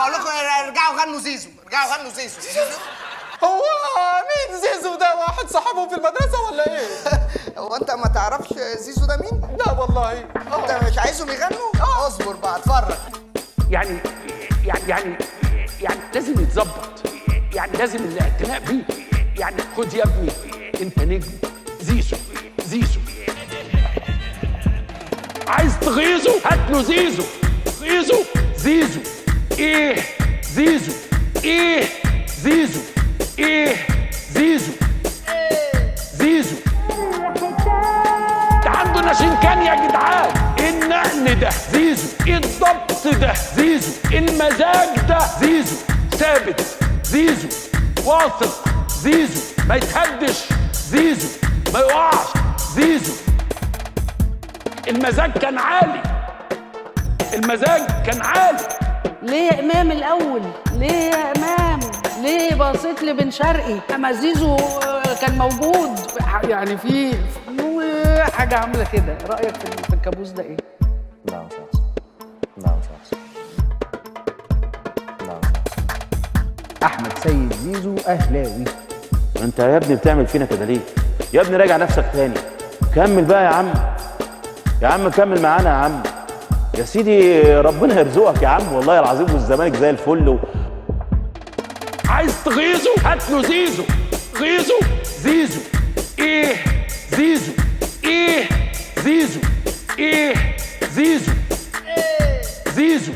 بقول لكم ارجعوا غنوا زيزو، ارجعوا غنوا زيزو. زيزو؟ هو مين زيزو ده؟ واحد صاحبهم في المدرسة ولا ايه؟ هو انت ما تعرفش زيزو ده مين؟ لا والله. انت مش عايزهم يغنوا؟ اصبر بقى اتفرج. يعني يعني يعني يعني لازم يتظبط، يعني لازم الاعتناء بيه. يعني خد يا ابني انت نجم. زيزو زيزو عايز تغيظه هات له زيزو. زيزو زيزو ايه زيزو ايه زيزو ايه زيزو زيزو. ده عنده ناشنكان يا جدعان. ايه النقل ده زيزو؟ ايه الضبط ده زيزو؟ ايه المزاج ده زيزو؟ ثابت زيزو، واثق زيزو، ما يتهدش زيزو، ما يقعش زيزو. المزاج كان عالي، المزاج كان عالي. ليه يا امام الاول؟ ليه يا امام؟ ليه بصيت لبن شرقي؟ اما زيزو كان موجود. يعني في حاجة عامله كده. رايك في الكابوس ده ايه؟ لا مش عارف. لا مش عارف. لا مش عارف. احمد سيد زيزو اهلاوي. انت يا ابني بتعمل فينا كده ليه؟ يا ابني راجع نفسك تاني، كمل بقى يا عم، يا عم كمل معانا يا عم، يا سيدي ربنا يرزقك يا عم والله العظيم، والزمالك زي الفل. عايز تغيظه هات له زيزو. غيظه زيزو ايه زيزو ايه زيزو ايه زيزو زيزو.